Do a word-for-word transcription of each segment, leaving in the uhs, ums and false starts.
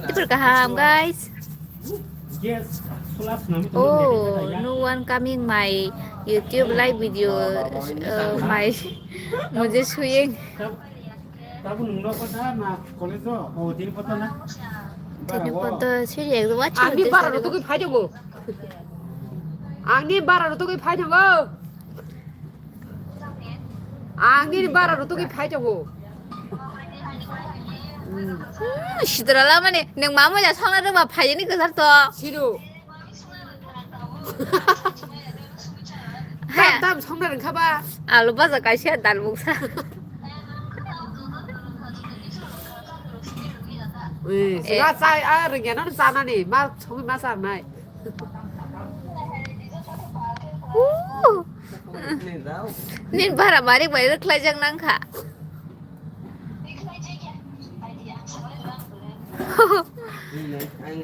Tipper kaham, guys. Oh, no one coming my YouTube live video. Uh, my mujhe suyeng. Tini poto siri ekdom acha. Ani bara rutugwi phai tongo. Ani bara rutugwi phai tongo. Ang nini bara rutugwi phai tongo. Hmm, sidra lamani, nwng ma moja songna rwma phai ni kwthar to. Sido. Tam tam songna rwkha ba. Alu baja kaisa dal buksa. Eh, eh. Sila chai, ah, rwngya no chanani, ma songwi ma chanai. Ooh. Nin bara mari bai rwkhlaijak nangkha.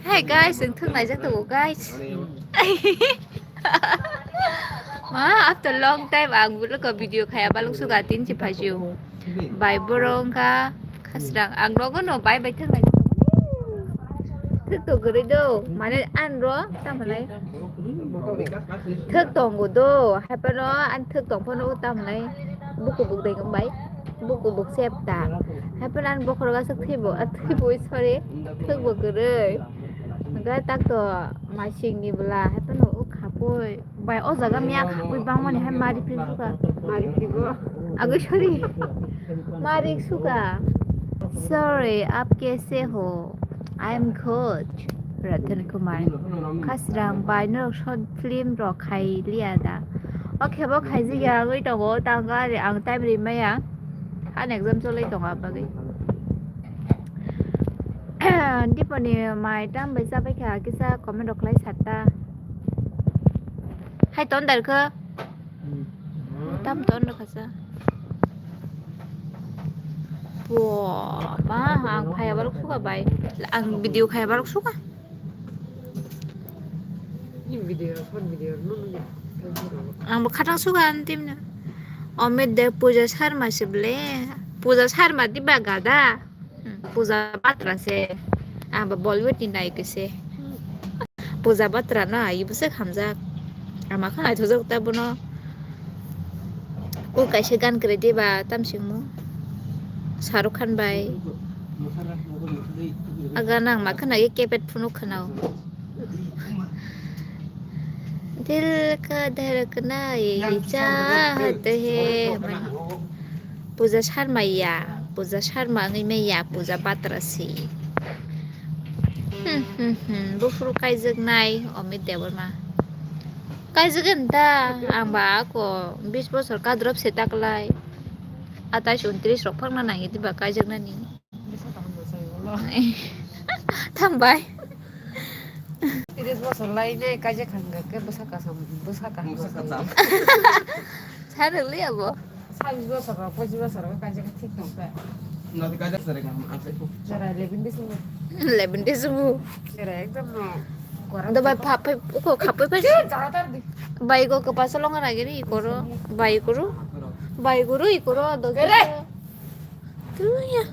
Hey guys, ang thung naijak tongo guys. Ma, after long time ang bulo ko video khaya balok suga tin si phaju. Bai borong ka khasrang ang rogo no bai bai thang lai. Thik to gori do mane an ro ta malai. Thik tongo do hai pano an thik tong pano ta malai. Buku buk dai bai buku buk sep ta hai pano an bokhoro ga sik thibo a thibo sorry thik bo gori. Ga tak to masing ni bla hai pano u khapoi. Bai, o jaga miya khapwi bangmani hai mari phri suka. Mari phri bo. Agwi sorry. Mari suka. Sorry, aap kaise ho? I am good. Ratan Kumar. Khasrang bai norok short film rok khai liya da. O khebo khaijak ya, agwi tongo, tang gari ang time ri maya. Han exam cholai tongo abagwi. Diponi mai tam bai chabai kha kisa comment rok khlai sata. Hai ton dar kho. Tam ton rok kasa. Bo, ba, ang phaya barok suka bai. Ang video khaya barok suka. Ni video, phone video, no, no, no. Ang bo khatang suka antim na. Omit de Puja Sharma se ble. Puja Sharma di ba gada. Hmm, Puja Batra se. Ang bo Bollywood ni naik se. Puja Batra no ai bwswk hamjak. Ama khe naithokjak ta bono. O kaisa gan kwrwi diba tamsingmo. Shahrukh Khan bai. Aga nang ma khna ye kepet phunuk khna o. Dil ka dhadkna ye chahat hai. Puja Sharma ya, Puja Sharma wngwi maya, Puja Batra si. Hmm, hmm, hmm, buphuru kaijaknai Amit Debbarma. Kaijakgani ta, ang ba ako bis bosor kadrop se taklai. Atais untris rok phangna nangya diba kaijaknani. Thambai. Tiris bosor lai nai kaijak hangkhe bwsa kasam, bwsa kaham. Bwsa kasam. Sa rwli abo. Sabis bosor rok, pochis bosor rok kaijak thik tong khe. Nadi kaijak sari kaham, ang sai kho. Jora lebin de subu. Lebin de subu. Jora ekdom no. Ando bai pha-, phai, kho khapoi phai. Jora tar di. Bai go kwpasa longa nagini ikoro. Bai guru. Bai guru ikoro do. Tuya.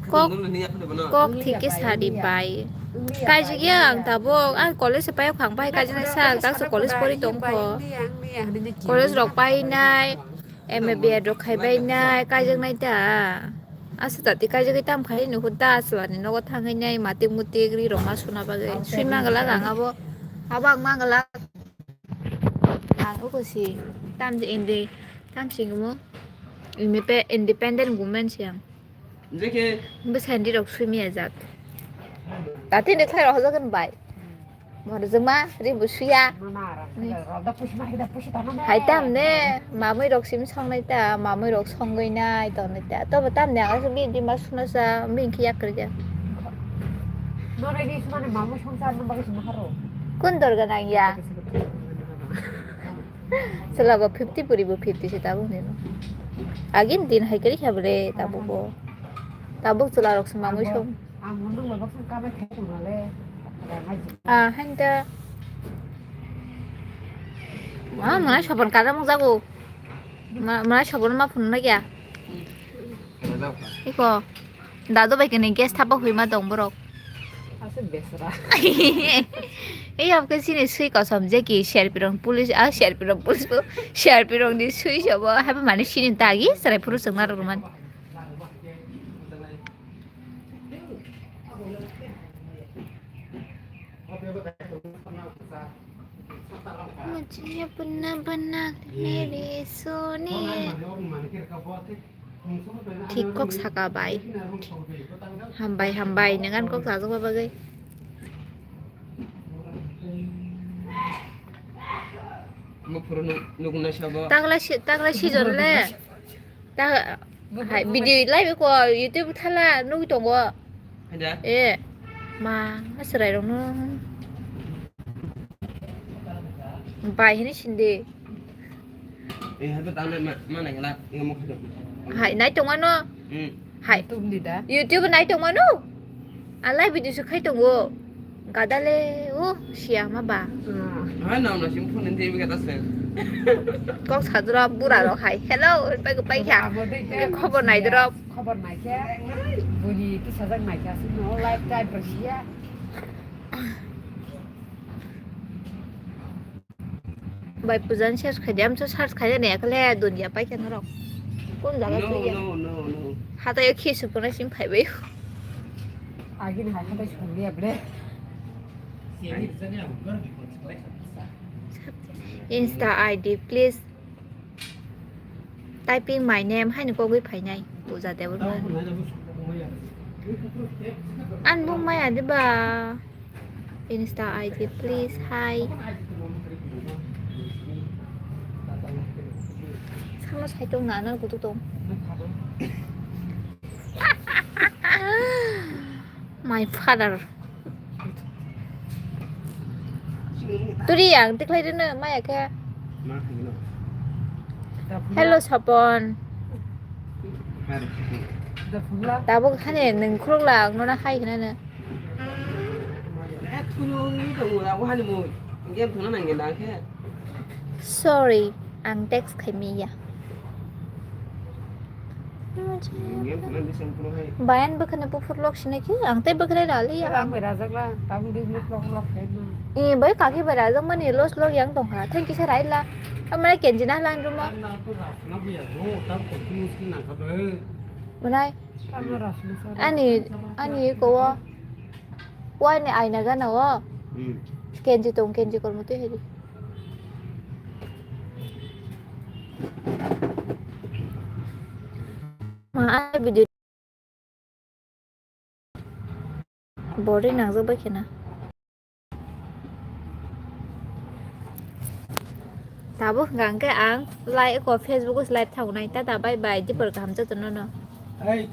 Kok, kok thike sari bai. Kaijak ya ang tabuk. Ang college se payok phang bai kaijak nai sal. Tak se college pori tong kho. College rok pai nai. M A B Ed rok khai bai nai. Kaijak nai ta. Asa tati kaijak tam khai ni hut da aswani nogo thangwi nai matik mutik ri rok ma suna bagwi. Sui mangalak ang abo. Abo ang mangalak. Ang uko si. Tam je indi. Tam singmo. Imi pe independent woman siang. Bwsandi rok sumi ajak. Tati ni khlai rok hojagan bai. Moro jema ri busuya. Hai tam ne mamui rok sim songnai ta, mamui rok songwi nai tongnai ta. Tobo tam ne ang bini ma suna sa bini khiya kwrwkya. Kun dorga nang ya? Chwla bo fifty puri bo fifty se tabuk ni. Agin din hai kari kha bole tabuk bo. Tabuk chwla rok se mamui song. Ah, handa. Ah, mana sabon kada mung jago. Ma, mana sabon ma phun na kya? Iko. Dadu bai kene gas thapa hoi ma tong borok. Ase besra. Ei, apke sini sui kosom je ki sherpirong police, ah, sherpirong police bo, sherpirong ni sui sobo, habo mane sini tagi, serai phuru songna rok man. Muchhiya punna banna mere sone. Thik kok saka bai. Hambai, hambai, nang ani kok sajak bagwi. Muphuru nuk-, nukna sabo. Tagla si-, tagla sijon le. Ta, hai, video live ko YouTube thala nugwi tongo. Haida? Eh, ma, aswrai rokno. Bai hini sindi. Eh, hato tang ma, ma nang la, ngamuk hato. Hai, nai tongmano. Hmm. Hai. YouTube ni da? YouTube nai tongmano. A live video se khai tongo. Gadale, o, siya ma ba. Hai, nang na sim phone ni gata se. Kok sadra bura rok hai. Hello, pai ko pai kha. Abo dei te khobor nai drop. Khobor nai khe. Buni tu sajak nai kha. Sino live time ro siya. Bai pujan search khai de, amso search khai de ne, ekle dunia pai khe norok. Kon jaga no, no, no, no. Hata yo khi supuna sim phai bai. Agin hai hata sungli abre. Insta I D, please. Typing my name, haino kogwi phainai, Puja Debbarma. Ani bung maya diba? Insta I D, please, hi. Samo saitung nana kutu tong. My father. Turi ang tiklai rino maya khe. Hello Sapon. Tabuk khane nung khuluk la ang nona hai khana no. Sorry, ang text khai miya. Bayan bwkhani buphur lok sinai khe ang tei bwkhani rali ya. Ang bai rajak la, tabuk di muk lok lok khai ma. Eh, bai kaki bai rajak mani los lok yang tong kha. Thank you sir, aila. Amra kenji na lang rumo. Bunai. Ani, ani ko wo. Wai ni aina gana wo. Hmm. Kenji tong, kenji kol mutu hedi. Ma, ai video. Boring nangjak bai khena. Tabuk hwnkha hwnkhe ang live ko Facebook o live thago nai. Tata bye bye. Dipor kaham joto no no. Hey.